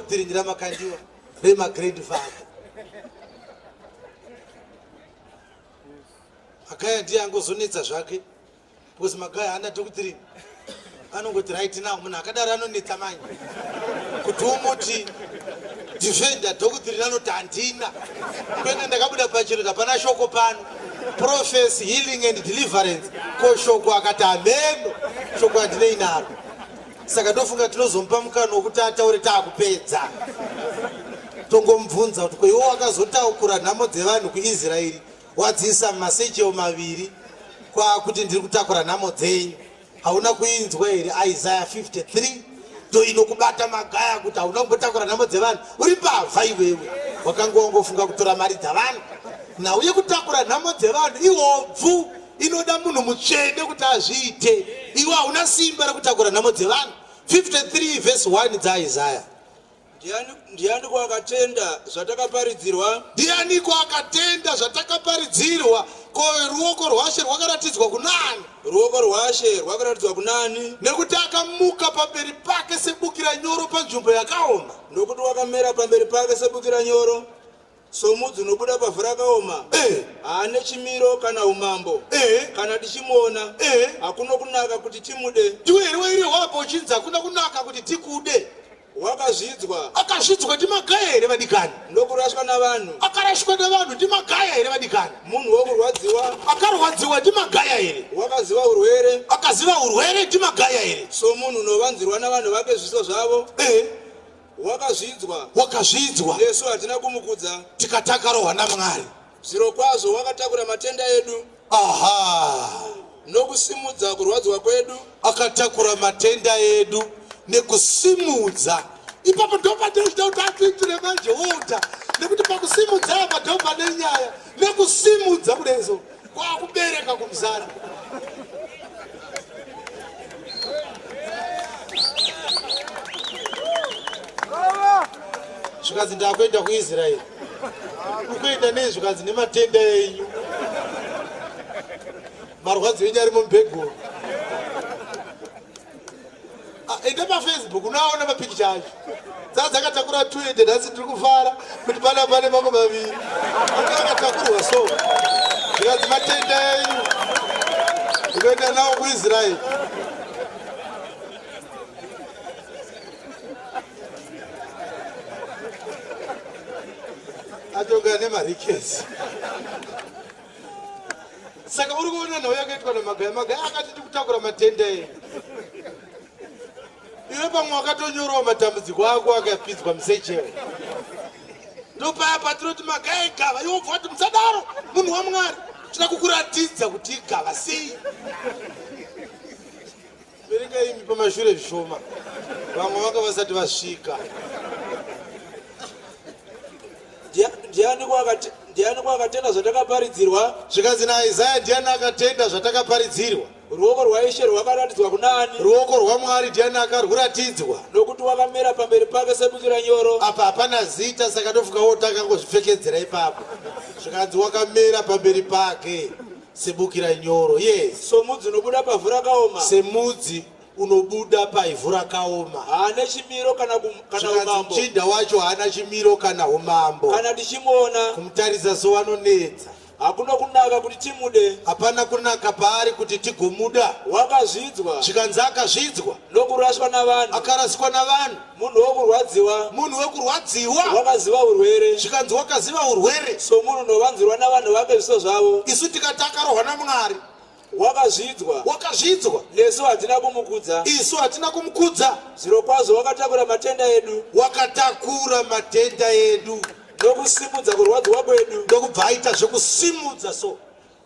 Doctrine raMakandiwa remagrandfather. Magaya ndiye angozonetsa zvake because Magaya haana doctrine. Anongoti right now munhu akadaro anonetsa manje. Kuti umuti defender doctrine anoti handina. Kwete ndakabuda pachiro hapana shoko pano. Prophecy, healing and deliverance. Ko shoko akati hameno. Shoko handinei naro. Saka ndofunga tinozomupa mukana wekuti ataure taakupedza. Tongomubvunza kuti ko iwe wakazotaukura nhamo dzevanhu kuIsraeri wadziisa mumasecheo maviri kwakuti ndiri kutakura nhamo dzenyu. Hauna kuinzwa here Isaiah 53 ndoinokubata magaya kuti hauna kumbotakura nhamo dzevanhu uri mbavha iwewe wakanga wangofunga kutora mari dzavanhu nhau yekutakura nhamo dzevanhu ihobvu inoda munhu mutsvene kuti azviite iwe hauna simba rekutakura nhamo dzevanhu 53 vhesi 1 dzaisaya Ndianiko akatenda zvatakaparidzirwa? Ndianiko akatenda zvatakaparidzirwa? Ko ruoko rwaShe rwakaratidzwa kunani? Ruoko rwaShe rwakaratidzwa kunani? Nekuti akamuka pamberi pake sebukira nyoro panzvimbo yakaoma. Nokuti wakamera pamberi pake sebukira nyoro. Somudzi unobuda pavhu rakaoma, eh. haane chimiro kana umambo. Eh. Kana tichimuona, eh. hakuna kunaka kuti timude. Ndiwe here wairehwa apo uchinzi hakuna kunaka kuti tikude? Wakazvidzwa. Akazvidzwa ndimagaya here vadikani? Ndokurashwa navanhu. Akarashwa navanhu ndimagaya here vadikani? Munhu wokurwadziwa. Akarwadziwa ndimagaya here? Wakaziva urwere. Akaziva urwere ndimagaya here? Somunhu unovanzirwa navanhu vake zviso zvavo. Eh. Wakazvidzwa. Wakazvidzwa. Nesu hatina kumukudza. Tikatakarohwa naMwari. Zvirokwazvo wakatakura matenda edu. Aha. Nokusimudza kurwadziwa kwedu. Akatakura matenda edu nekusimudza. Ipapo ndopatinochida kuti atiitire manje wota nekuti pakusimudza apa ndopane nyaya nekusimudza kudeso kwakubereka kumusana. Zvikanzi ndakuenda kuIsraeri. Ukuenda nei? Zvikanzi nematenda enyu, marwadzo enyu ari mubhegoro. Ah, enda pafacebook unoaona mapikicha acho dzaa dzakatakura tuende nhasi ndiri kufara kuti pana pane mamwe maviri anga akatakurwa so zvikanzi matenda enyu ndikuenda nawo kuisraeri atonga nemarikesi Saka uri kuona nhau yakaitwa naMagaya. Magaya akati tikutakura matenda enyu. Iwe pamwe wakatonyorawo matambudziko ako akapidzwa musechewo. Ndopaya patinoti Magaya igava, iwe wobva wati musadaro munhu waMwari. Tinoda kukuratidza kuti igava sei. Verengai imi pamashure zvishoma, vamwe vanga vasati vasvika. Ndianiko akatenda zvatakaparidzirwa? Zvikanzi naIsaya, ndiani akatenda zvatakaparidzirwa? Ruoko rwaIshe rwakaratidzwa kunani? Ruoko rwaMwari ndiani akarwuratidzwa? Nokuti wakamera pamberi pake sebukira nyoro. Apa hapana zita, saka ndofunga wotanga ngozvipfekedzera ipapo. Zvikanzi wakamera pamberi pake sebukira nyoro. Yes. Somudzi unobuda pavhu rakaoma. Semudzi unobuda paivhu rakaoma. Haana chimiro kana kana umambo. Muchinda wacho haana chimiro kana umambo. Kana tichimuona. Kumutarisa sowanonetsa. Hakuna kunaka kuti timude. Hapana kunaka paari kuti tigomuda. Wakazvidzwa. Zvikanzi akazvidzwa. Nokuraswa navanhu. Akaraswa navanhu. Munhu wokurwadziwa. Munhu wekurwadziwa. Wakaziva urwere. Zvikanzi wakaziva urwere. Somunhu unovanzirwa navanhu vake zviso zvavo. Isu tikati akarohwa naMwari. Wakazvidzwa. Wakazvidzwa. Nesu hatina kumukudza. Isu hatina kumukudza. Zvirokwazvo wakatakura matenda edu. Wakatakura matenda edu. Nokusimudza kurwadziwa kwedu. Ndokubva aita zvekusimudza so.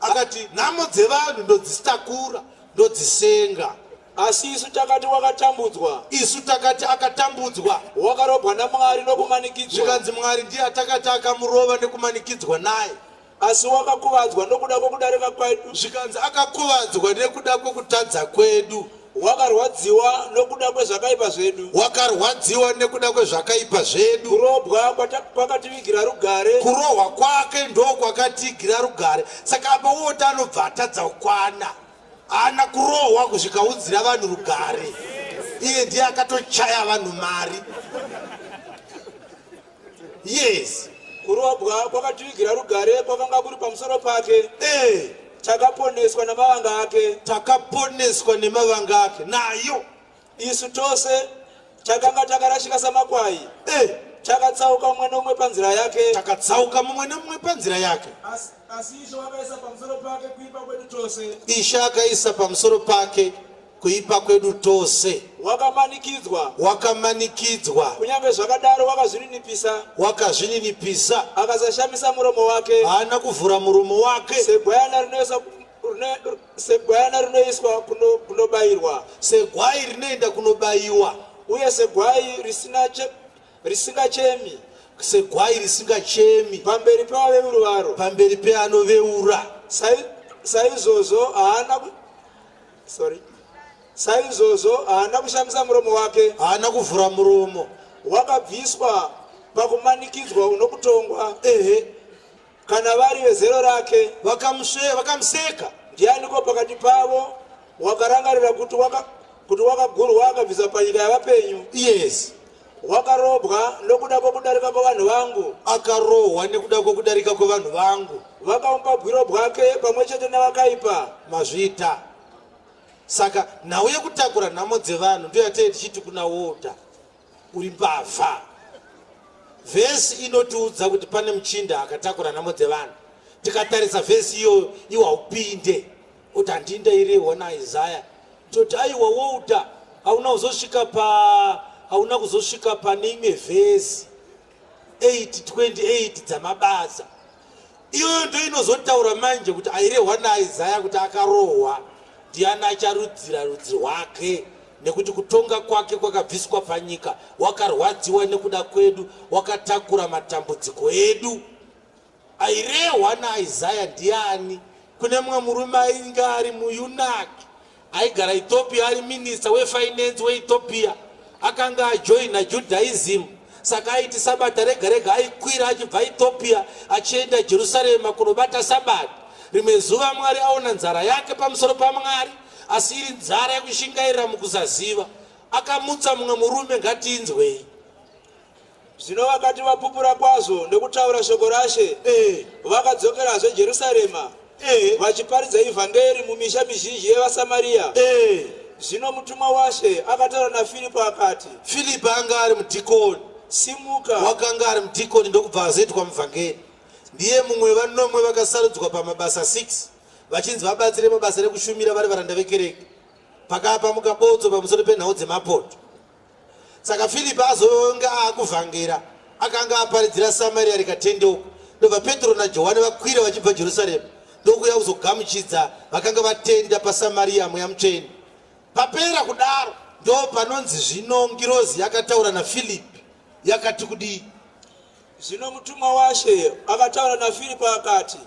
Akati nhamo dzevanhu ndodzitakura ndodzisenga. Asi isu takati wakatambudzwa. Isu takati akatambudzwa. Wakarobwa naMwari nokumanikidzwa. Zvikanzi Mwari ndiye atakati akamurova nekumanikidzwa naye. Asi wakakuvadzwa nokuda kwokudarika kwedu. Zvikanzi akakuvadzwa nekuda kwekutadza kwedu. Wakarwadziwa nokuda kwezvakaipa zvedu. Wakarwadziwa nekuda kwezvakaipa zvedu. Kurobwa kwakativigira rugare. Kurohwa kwake ndokwakatigira rugare. Saka apa woti anobva atadza kukwana. Haana kurohwa kusvika udzira vanhu rugare. Iye ndiye akatochaya vanhu mari. Yes. Kurobwa kwakativigira rugare kwakanga kuri pamusoro pake. Eh. Takaponeswa namavanga ake. Takaponeswa nemavanga ake. Nayo. Isu tose takanga takarashika samakwai. Eh. Takatsauka mumwe nomumwe panzira yake. Takatsauka mumwe nomumwe panzira yake. Asi, asi Ishe wakaisa pamusoro pake kuipa kwedu tose. Ishe akaisa pamusoro pake kuipa kwedu tose. Wakamanikidzwa. Wakamanikidzwa. Kunyange zvakadaro wakazvininipisa. Wakazvininipisa. Akasashamisa muromo wake. Haana kuvhura muromo wake. Segwayana rinoiswa segwayana rinoiswa kunobayirwa. Segwai rinoenda kunobayiwa. Uye segwai risina risingachemi. Segwai risingachemi. Pamberi pevaveuri varo. Pamberi peanoveura. Saizvozvo haana sorry saizvozvo haana kushamisa muromo wake. Haana kuvhura muromo. Wakabviswa pakumanikidzwa unokutongwa. Ehe. Kana vari vezero rake. Vakamuseka. Ndianiko pakati pavo wakarangarira kuti waka, kuti wakagurwa akabviswa panyika yavapenyu? Yes. Wakarobwa nokuda kwokudarika kwavanhu vangu. Akarohwa nekuda kwokudarika kwevanhu vangu. Vakamupa bwiro bwake pamwe chete navakaipa. Mazvita. Saka nhau yekutakura nhamo dzevanhu ndiyo yatee tichiti kuna Walter, uri mbavha. Vhesi inotiudza kuti pane muchinda akatakura nhamo dzevanhu. Tikatarisa vhesi iyoyo, iwe haupinde kuti handii ndairehwa naIsaya. Toti aiwa Walter, hauna kuzosvika pa hauna kuzosvika pane imwe vhesi 8:28 dzamabasa. Iyoyo ndo inozotaura manje kuti airehwa naIsaya kuti akarohwa ndiani acharudzira rudzi rwake, nekuti kutonga kwake kwakabviswa panyika, wakarwadziwa nekuda kwedu, wakatakura matambudziko edu. Airehwa naIsaya ndiani? Kune mumwe murume ainge ari muyunaki aigara Ethiopia, ari minista wefinance weEthiopia, akanga ajoina Judaism. Saka aiti sabata rega rega aikwira achibva Ethiopia achienda Jerusarema kunobata sabata. Rimwe zuva Mwari aona nzara yake pamusoro paMwari, asi iri nzara yekushingairira mukusaziva, akamutsa mumwe murume. Ngatiinzwei. Zvino vakati vapupura kwazvo nokutaura shoko raShe, vakadzokerazve Jerusarema, vachiparidza ivhangeri mumisha mizhinji yevaSamaria. Zvino mutumwa waShe akataura naFiripo akati, Filipo anga ari mudhikoni. Simuka. Wakanga ari mudhikoni ndokubva azoitwa muvhangeri. Ndiye mumwe wevanomwe vakasarudzwa pamabasa 6 vachinzi vabatsire mabasa rekushumira vari varanda vekereke. Pakava pamuka botso pamusoro penhau dzemapoto. Saka Filipi azonge aakuvhangera, akanga aparidzira Samaria rikatendeuka. Ndobva Petro naJohani vakwira vachibva Jerusarema ndokuuya kuzogamuchidza vakanga vatenda paSamaria Mweya Mutsvene. Papera kudaro ndo panonzi zvino ngirozi yakataura naFilipi yakati kudii? Zvino mutumwa waShe akataura naFiripo akati,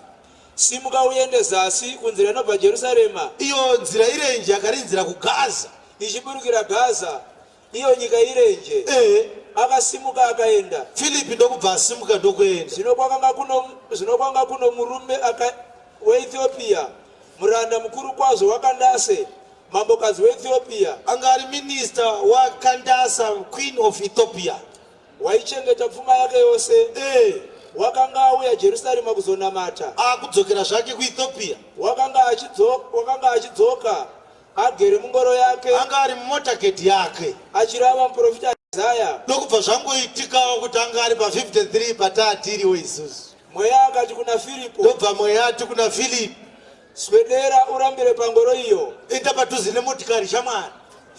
Simuka uende zasi kunzira inobva Jerusarema. Iyo nzira irenje yakarinzira kuGaza. Ichiburukira Gaza, iyo nyika irenje. Ehe. Akasimuka akaenda. Filipi ndokubva asimuka ndokuenda. Zvino kwakanga kuno zvino kwanga kuno murume aka weEthiopia, muranda mukuru kwazvo waKandase, mambokadzi weEthiopia. Anga ari minista waKandasa, Queen of Ethiopia. Waichengeta pfuma yake yose. Eh. Wakanga auya Jerusarema kuzonamata. Akudzokera zvake kuEthiopia. Wakanga achidzoka, wakanga achidzoka agere mungoro yake. Anga ari mumotaketi yake. Achirava muprofita Isaya. Ndokubva zvangoitikawo kuti anga ari pa53 pataatiriwo isusu. Mweya akati kuna Firipo. Ndobva mweya ati kuna Filipi. Swedera urambire pangoro iyo. Enda padhuze nemotikari shamwari.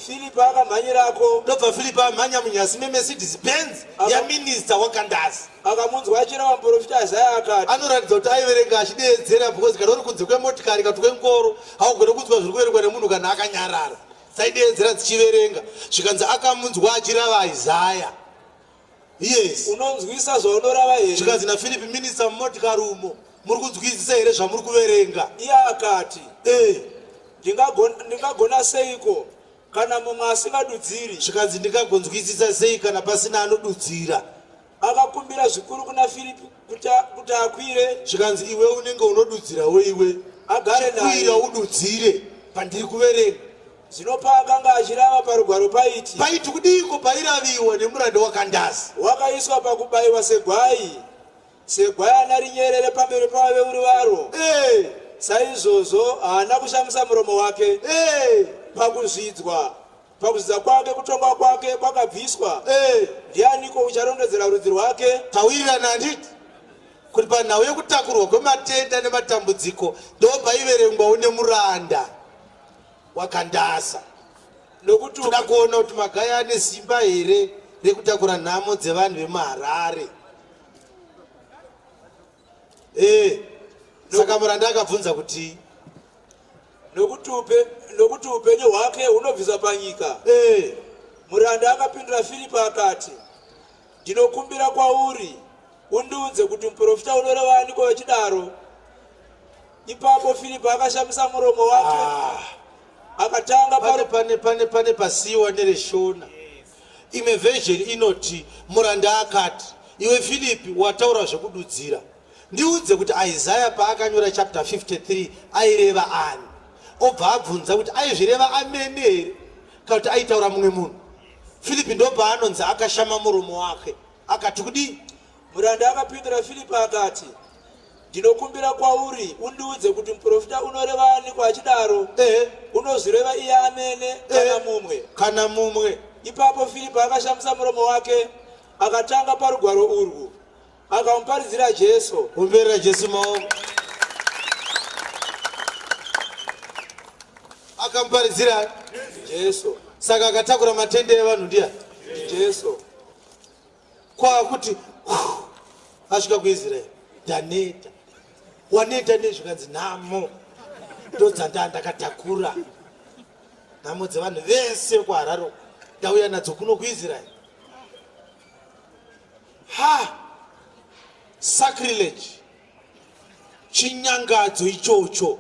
Filipi akamhanyirako. Ndobva Filipi amhanya munyasi meMercedes Benz yaminista waKandasi. Akamunzwa achirava muprofita Isaya akati. Anoratidza kuti aiverenga achideedzera because kana uri kunze kwemotikari kana kuti kwengoro haugone kunzwa zviri kuverengwa nemunhu kana akanyarara. Dzaideedzera dzichiverenga zvikanzi akamunzwa achirava Isaya. Yes. Unonzwisa zvaunorava here? Zvikanzi naFilipi minista mumotikari umo muri kunzwisisa here zvamuri kuverenga? Iye akati, Eh. Ndingagona, ndingagona seiko kana mumwe asingadudziri? Zvikanzi ndingagonzwisisa sei kana pasina anodudzira? Akakumbira zvikuru kuna Filipi kuti, kuti akwire. Zvikanzi iwe unenge unodudzirawo iwe. Agare naye. Chikwira ududzire pandiri kuverenga. Zvino paakanga achirava parugwaro paiti. Paiti kudiiko pairaviwa nemuranda waKandasi? Wakaiswa pakubayiwa segwai, segwayana rinyerere pamberi pavaveuri varo. Hey. Saizvozvo haana kushamisa muromo wake. Hey. Pakuzvidzwa pakuzvidza kwake kutongwa kwake kwakabviswa. Hey. Ndianiko ucharondedzera rudzi rwake? Tawirirana handiti? Kuti panhau yekutakurwa kwematenda nematambudziko ndopaiverengwawo nemuranda waKandasa. Nokuti toda kuona kuti Magaya ane simba here rekutakura nhamo dzevanhu vemuHarare. Eh, saka muranda akabvunza kuti nokuti upenyu hwake hunobviswa panyika. Muranda akapindura Firipo akati, Ndinokumbira kwauri undiudze kuti muprofita unoreva aniko vachidaro. Ipapo Firipo akashamisa muromo wake akatanga pane pane pane pane pasiwa nereShona. Imwe version inoti muranda akati, iwe Filipi wataura zvekududzira, ndiudze kuti Isaya paakanyora chapter 53 aireva ani? Obva abvunza kuti aizvireva amene here kana kuti aitaura mumwe munhu. Filipi ndopaanonzi akashama muromo wake akati kudii? Muranda akapindura Filipi akati, Ndinokumbira kwauri undiudze kuti muprofita unoreva aniko achidaro. Unozvireva iye amene kana mumwe? Kana mumwe. Ipapo Filipi akashamisa muromo wake akatanga parugwaro urwu akamuparidzira Jesu. Omberera Jesu maoko. Akamuparidzira Jesu. Saka akatakura matende evanhu ndiya Jesu. Kwakuti asvika kuIsraeri, ndaneta. Waneta nezvikanzi nhamo ndodzandaa ndakatakura nhamo dzevanhu vese kuHarare, ndauya nadzo kuno kuIsraeri. Ha, sacrilege, chinyangadzo ichocho.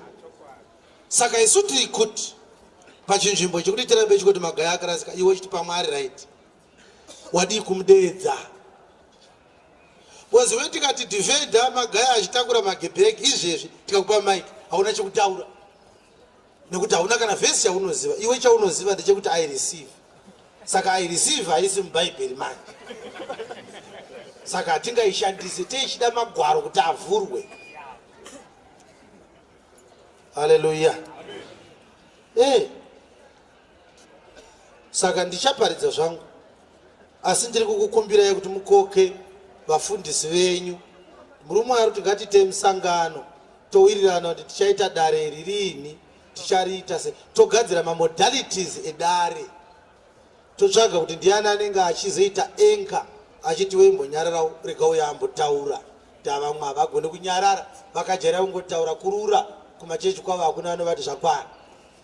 Saka isu tiri kuti pachinzvimbo chekuti tirambe chikuti Magaya akarasika, iwe chiti pamwe ari right, wadii kumudeedza? Because we tikati defender Magaya achitakura magebhegi izvezvi, tikakupa mike hauna chekutaura nekuti hauna kana vhesi yaunoziva iwe. Chaunoziva ndechekuti I receive. Saka I receive haisi mubhaibheri manje, saka hatingaishandise. Teichida magwaro kuti avhurwe. Haleluya. Saka ndichaparidza zvangu, asi ndiri kukukumbirai kuti mukoke vafundisi venyu. Murume ari kuti ngatiite musangano, towirirana kuti tichaita dare iri riini, tichariita se, togadzira mamodalities edare, totsvaga kuti ndiani anenge achizoita enka achiti weimbonyarara, rega uyo ambotaura. Vamwe havagoni kunyarara, vakajaira kungotaura kurura kumachechi kwavo, hakuna anovati zvakwana.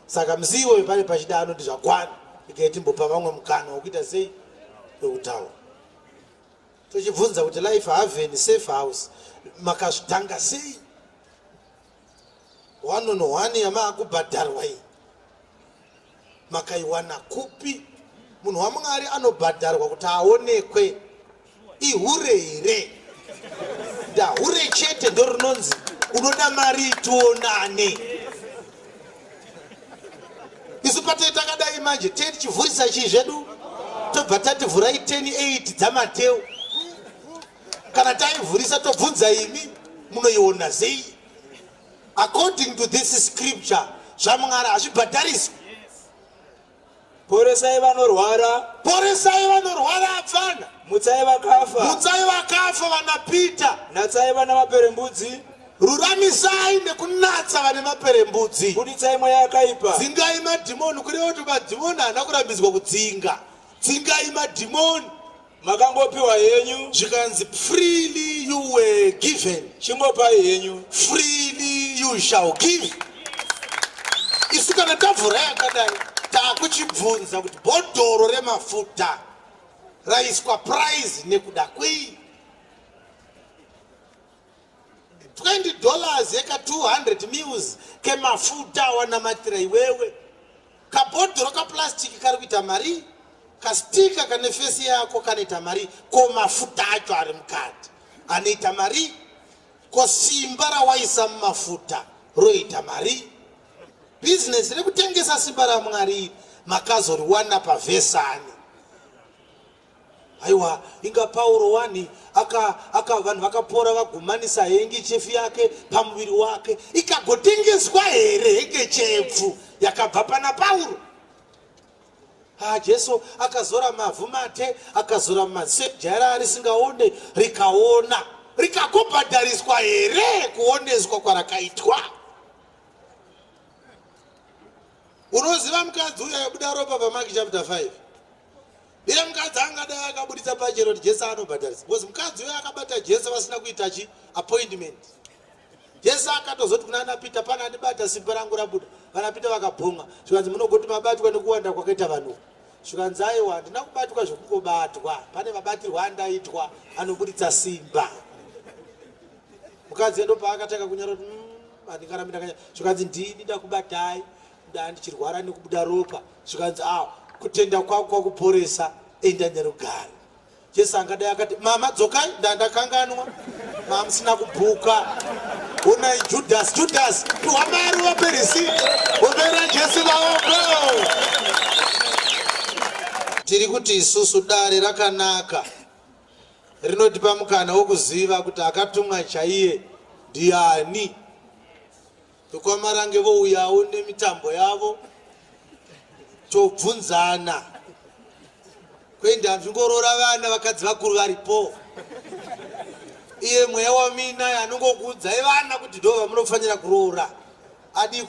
Saka musi iwoyo pane pachida anoti zvakwana, ikai timbopa vamwe mukana wekuita sei, wekutaura. Tochibvunza kuti Life Haven Safe House makazvitanga sei? One on one yamaakubhadharwa iyi makaiwana kupi? Munhu waMwari anobhadharwa kuti aonekwe ihure here? Ndahure chete ndo rinonzi unoda mari tionane. Isu patei takadai manje, tei tichivhurisa chii zvedu, tobva tati vhurai 108 dzaMateu. Kana taivhurisa tobvunza imi munoiona sei? According to this scripture, zvaMwari hazvibhadhariswi. Poresai vanorwara. Poresai vanorwara, apfana. Mutsai vakafa. Mutsai vakafa, vana Peter. Natsai vana maperembudzi. Ruramisai nekunatsa vane maperembudzi. Buditsai mweya yakaipa. Dzingai madhimoni, kureva kuti madhimoni haana kurambidzwa kudzinga. Dzingai madhimoni. Makangopiwa henyu. Zvikanzi freely you were given, chingopai henyu. Freely you shall give. Isu kana tavhura yakadai, taakuchibvunza kuti bhodhoro remafuta raiswa price nekuda kwei? $20 yeka 200 mils kemafuta wanamatira iwewe. Kabhodhoro kaplastiki kari kuita mari, kastika kane face yako kanoita mari, ko mafuta acho ari mukati anoita mari? Ko simba rawaisa mumafuta roita mari? Bhizinesi rekutengesa simba raMwari iri makazoriwana pavhesani. Aiwa, inga Pauro wani aka, aka vanhu vakapora vagumanisa hengichefu yake pamuviri wake ikagotengeswa here hengechepfu yakabva pana Pauro? Ah, Jesu akazora mavhu mate akazora maziso ejaya risingaone rikaona rikagobhadhariswa here kuoneswa kwarakaitwa? Unoziva mukadzi uyo aibuda ropa paMark chapter 5 iye mukadzi angadai akaburitsa pachero kuti Jesu anobhadharisa because mukadzi uyo akabata Jesu vasina kuita chi appointment. Jesu akatozoti kuna ana Peter pana andibata simba rangu rabuda. Vana Peter vakabhonga zvikanzi munogoti mabatwa nekuwanda kwakaita vanhu. Zvikanzi aiwa handina kubatwa zvekungobatwa pane mabatirwo andaitwa anoburitsa simba. Mukadzi ndopaakatanga kunyara kuti mm, handingarambi ndakanya zvikanzi ndini ndakubatai ndandichirwara nekubuda ropa zvikanzi ah kutenda kwako kwakuporesa enda nerugare. Jesu angadai akati mama dzokai ndandakanganwa mamusina kubhuka onai Judas Judas piwa mari wape receipt omera Jesu maoko tiri kuti isusu dare rakanaka rinotipa mukana wokuziva kuti akatumwa chaiye ndiani VekwaMarange vouyawo nemitambo yavo tobvunzana kuenda zvingoroora vana vakadzi vakuru varipo iye mweya wamuinaye anongokuudzai vana kuti ndo vamunofanira kuroora adii.